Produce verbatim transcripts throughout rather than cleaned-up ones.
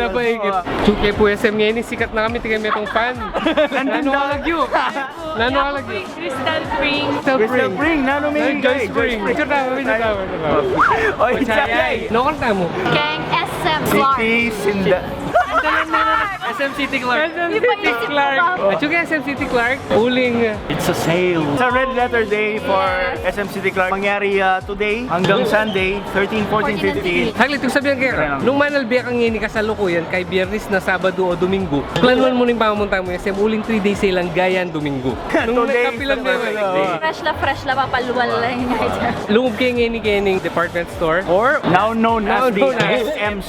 Pinapaikit. Chuke pu S M ngeni, sikat na kami, tingnan mo itong fan. Nanu a lagyu? Nanu a lagyu? Crystal Spring. Crystal Spring. Nanu mi? Joy Spring. Picture tamu, picture tamu, picture tamu. Oy, Chayay. Nanu kanta mu? Keng S M Clark. City Sinda. S M City Clark. S M City Clark. At yung S M City Clark, uling, uh, it's a sale. It's a red letter day for S M City Clark. Mangyari, uh, today hanggang Sunday, thirteen, fourteen, fifteen. Saglit, yung sabihan kaya ka, nung manalbe kang ini kasalukuyan, kay Biyernes na, Sabado o Domingo, planuan mu na yung pamamunta mu S M, uling three days sale, gayang Domingo. Nung nagkapilan na yun, fresh la, fresh la, papalual la yun. Lungub keng ini, keng department store or now known as the S M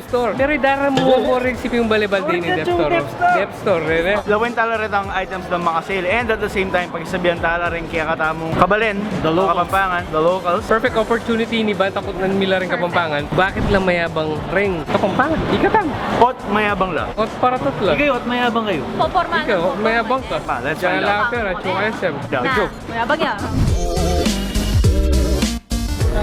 store. Pero idara mu, mo rin siping balibal din yung dep store. Dep store, eh. Lawen tala retang items dang makasale. And at the same time, pakisabian tala rin kekatamung kabalen, the locals. Kapampangan, the locals. Perfect opportunity ini ban takutnan mi la ring Kapampangan. Bakit la mayabang ring Kapampangan? Ikatan. Ot mayabang la. Ot paratut la. Ikaw, ot mayabang kayu. Poporma. Ikaw, ot mayabang ka. Ah, let's find out. Jala pera, chuka S M. Joke. Mayabang ya.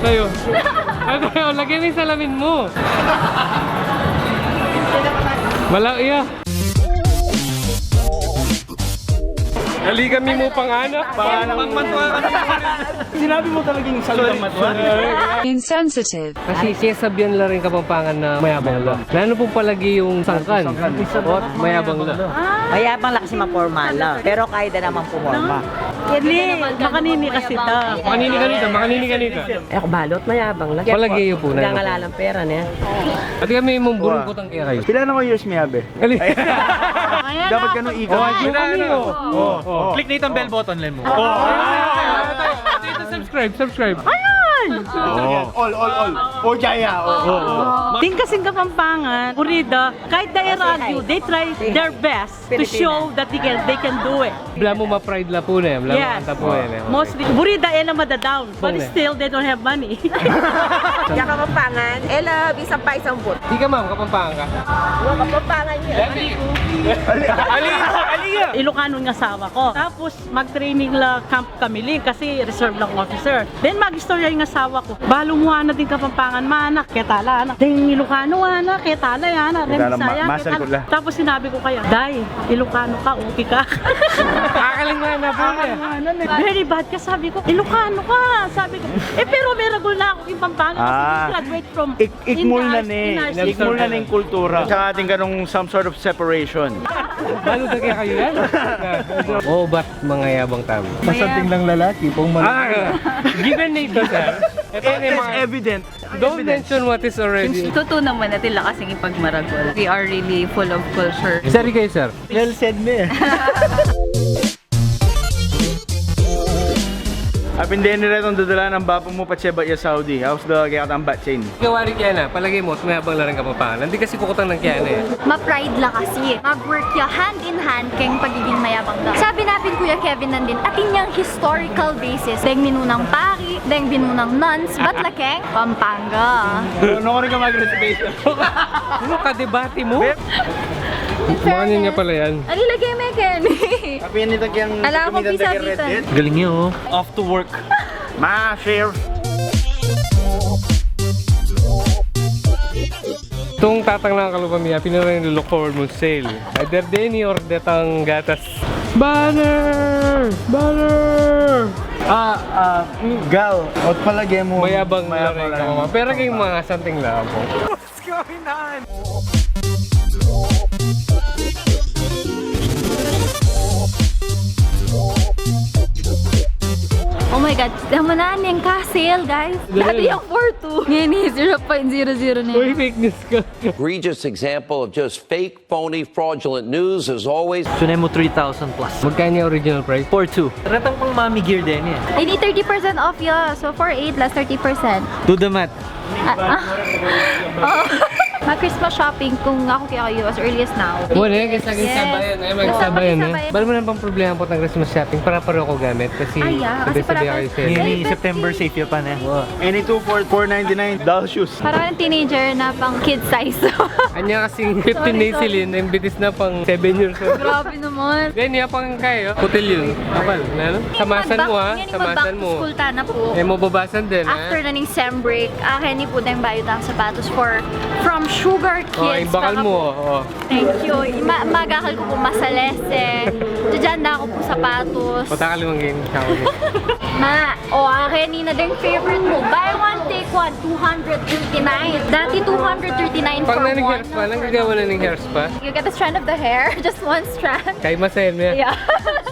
Kayu. Ay, kayu, lagyan mo yung salamin mo. Wala, iya. Dali kami mu panganak. Panganak. Sinabi mo talagang salitang matwa? Insensitive. Kasi sinasabian la ring Kapampangan na mayabang la. Nanu pung palagi yung sangkan? Ot mayabang la. Mayabang la kasi maporma la. Pero kaya da namang pumorma. Ni, makanini kasi ta. Makanini kanita, makanini kanita. Eh, balot, mayabang la. Palagi yu pu na. Gangalalang pera niya. At kami mung burungkutang kaya kayu. Pila na ko years mi abe? Ali. Dapat kanu ikaw. Oh, ano, ano? Oh, oh. Click na itang bell button, Len mo. Oh. Subscribe, subscribe. Ayan! Oh. All, all, all. Oh, jaya. Oh, oh, oh. Ding kasing Kapampangan, buri da, kahit da e ragyu, they try their best to show that they can, they can do it. Balamu ma-pride la pu ne, balamu kanta pu ne. Mostly, buri da e la mada-down, but still, they don't have money. Ya Kapampangan, e la bisang pa isang but. Ika, ma'am, Kapampangan ka? Wa, Kapampangan ya. Ali, ali ya. Ilokano ing asawa ku. Tapos, mag-training la camp kami, Ling, kasi reserve lang officer. Then, mag-istorya ing asawa ku. Balu mu, ana, ding Kapampangan, manak, keta la, ana. Ding Ilokano, ana, keta la, ana. Ding Bisaya, keta la. Tapos sinabi ku kaya, "Day, Ilokano ka, okay ka." Akaling mana pu ne. Very bad ka, sabi ku. "Ilokano ka," sabi ku. Eh, pero meragul na ku king Pampanga kasi we graduate from Inday, Inday. Ikmul na ne ing kultura. Tsaka atin kanung some sort of separation. Balu da kaya kayu yan? Oh, ba't mangayabang tamu? Masanting lang lalaki, pung malaki. Ah, given na ito, sir. It is evident. Don't mention what is already. Tutu naman, atin la kasing ipagmaragul. We are really full of culture. Sir, ikayu, sir. Well said, me. Apin deni retang dadala nang bapa mu patse bat ya Saudi. How's the kekatang bat chain? Kaya wari kaya na, palagi mu, mayabang la ring Kapampangan. Hindi kasi kukutang nang kaya na eh. Ma-pride la kasi. Mag-work ya hand in hand keng pagiging mayabang da. Sabi na pin Kuya Kevin nandin, atin yang historical basis. Deng minunang pari, deng minunang nuns, bat la keng Pampanga. Ano ka rin ka mag-reservation? Ano ka, debate mu? Bep. Mukha niya pala yan. Ano lagi, Meken? Tapi yan itang kiyang ala akong pisa dito. Galing niya, oh. Off to work. Ma-share. Tung tatang lang kalupa mi, apin na rin look forward mu sale. Either deni or detang gatas. Banner! Banner! Ah, ah, mm, gal, ot palagi mu. Mayabang la rin. Pero keng mga santing la pu. What's going on? Oh my God, damo na ning ka-sale, guys. Dati yung four two. Ngeni, zero point zero zero na. Uy, fake news ka. Egregious example of just fake, phony, fraudulent news as always. Tune mu three thousand plus. Magkano yung original price? Four two. Retang pang mami gear din eh. Ini thirty percent off ya. So, four eight plus thirty percent. Do the math. Ah, ah. Oh. Mag-Christmas shopping kung ako kaya kayo as early as now. Wala, kasi laging Yes. sabayan, eh, Oo, magsabayan, eh. magsabayan. Bali mo na bang problema po ng Christmas shopping? Para pareho ko gamit kasi Ay, yeah, kasi sabay-sabay parang kayo sale. Ngeni, Ay, September, safe ya pa na. Wow. Any two for four ninety-nine. Doll shoes. Parang teenager na pang kid size. Anya kasing fifteen Sorry, days sorry. silin, yung bitis na pang seven years old. Grabe naman. Then, iya pang kayo, kutil yun. Kapal, na, no? Samasan mo, ha? Yan yung Samasan mo. Mag-back to school ta na po. Eh, mababasan din, ha? After na ning sem break, akin ni po deng bayu tang sapatos for, from Sugar Kids. Oh, yung bakal Baka mo, po. oh. Thank you. Ima-, magakal ko po masalese. Diyan da ako po sapatos. Patakal yung game. Ako din. Ma, o, akin ni na deng favorite mo. Buy one, take one, two hundred thirty-nine. Dati two hundred thirty-nine Pag for naning one, hairs pa, now for nagagawa na nothing. ning hairs pa. You get the strand of the hair, just one strand. Kay Masen, eh. Yeah.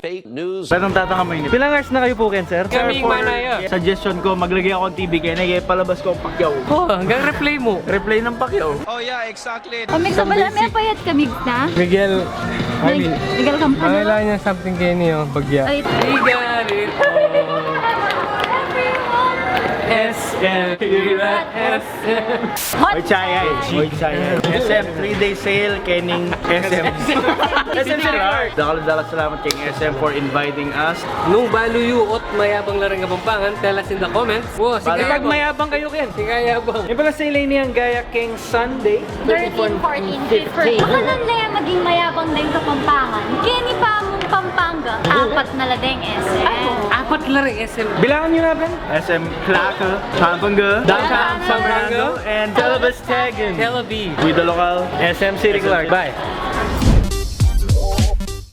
Fake news. Tanong tatang kami ini. Pilang hours na kayo po, Ken, sir? Kami, Sir, for manaya. suggestion ko, maglagay ako ng T V kaya na, kaya palabas ko ang Pacquiao. Oh, hanggang replay mo. Replay ng Pacquiao. Oh yeah, exactly. Oh, may Isang kabala, may basic. payat kami na. Miguel, I May mean, Miguel Campana. Mangailangan niya something kayo niyo, bagya. Ay. We got it. S M, here at S M. Hot Oy, chayay. Oy, chayay. S M three-day sale, kening S M. S M City Clark. Dakal-dakal salamat keng S M for inviting us. Nung balu yu ot mayabang la ring Kapampangan, tell us in the comments. Wow, si Bale. Kayabang. Pag mayabang kayo, Ken. Si Kayabang. Yung pala sa ilay niyang gaya keng Sunday. Thirteen, fourteen, fifteen. Baka nan le maging mayabang deng Kapampangan. Keni pa mung Pampanga, apat na la deng S M. Apat la ring S M. Bilangan nyo na, Ben. S M Clark, Pampanga, Downtown Pampanga, Pampanga, and Telebes Tagan. Tel Aviv. With the local S M City Clark. Bye.